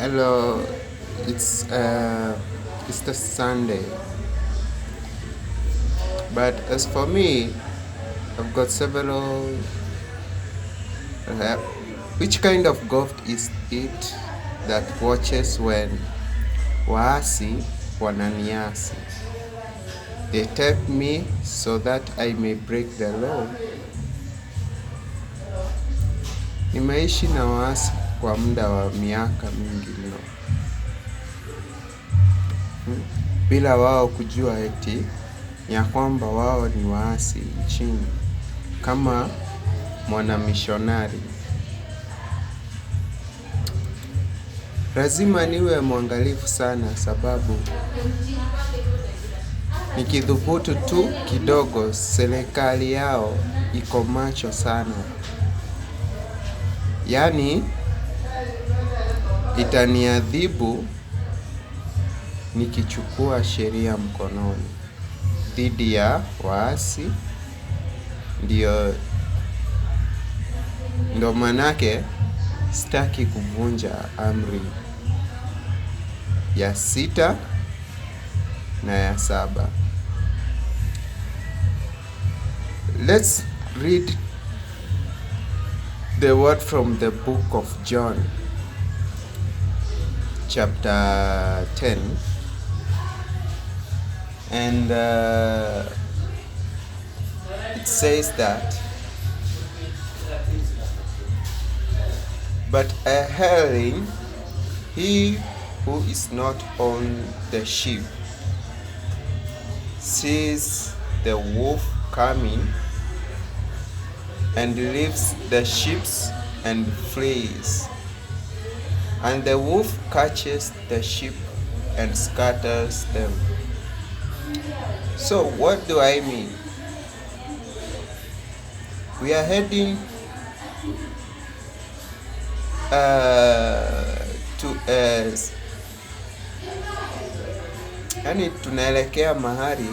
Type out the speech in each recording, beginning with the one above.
Hello, it's the Sunday. But as for me, I've got several. Uh, which kind of govt is it that watches when waasi wananiasi? They tempt me so that I may break the law. Nimeishi na waasi kwa muda wa miaka mingi mno, bila wao kujua eti ya kwamba wao ni waasi nchini kama mwanamishonari. Lazima niwe mwangalifu sana sababu nikithubutu tu kidogo serikali yao iko macho sana. Yaani itaniadhibu nikichukua sheria mkononi dhidi ya waasi ndio ndo manake sitaki kuvunja amri ya 6 na ya 7. Let's read the word from the book of John, chapter 10, and it says that, but a hireling, he who is not on the sheep, sees the wolf coming and leaves the sheep and flees. And the wolf catches the sheep and scatters them. So what do I mean? We are heading to yani tunaelekea mahali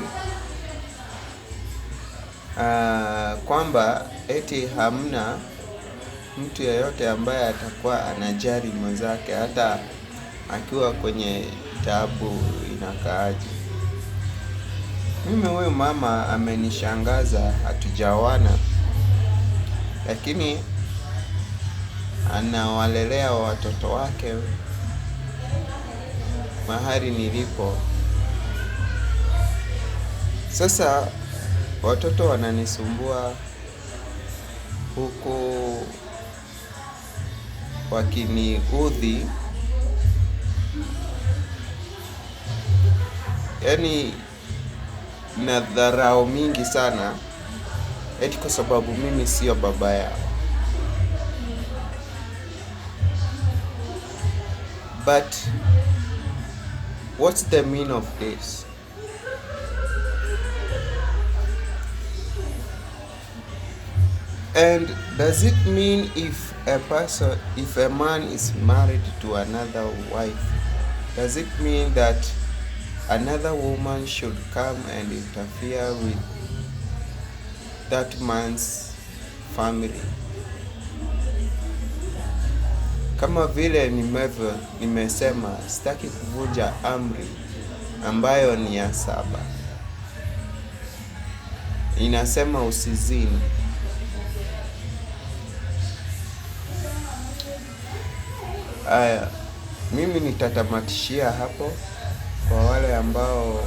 kwamba eti hamna mtu yeyote ambaye atakuwa anajali mwenzake hata akiwa kwenye taabu inakaaje. Mimi huyu mama amenishangaza, hatujaoana, lakini anawalelea watoto wake mahali nilipo. Sasa watoto wananisumbua huku wakiniudhi, yaani na dharau mingi sana, eti kwa sababu mimi sio baba yao. But what's the meaning of this? And does it mean if a man is married to another wife, does it mean that another woman should come and interfere with that man's family? Kama vile nimesema, sitaki kuvunja amri ambayo ni ya 7. Inasema usizini. Aya, mimi nitatamatishia hapo kwa wale ambao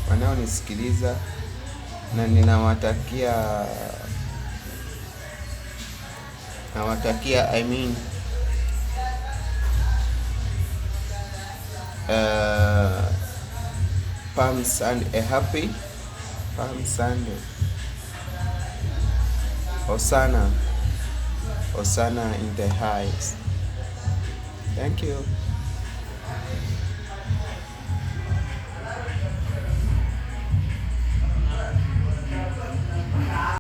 wanaonisikiliza, na nawatakia I mean, Palm Sunday, a happy Palm Sunday. Hosanna, Hosanna in the highest. Thank you.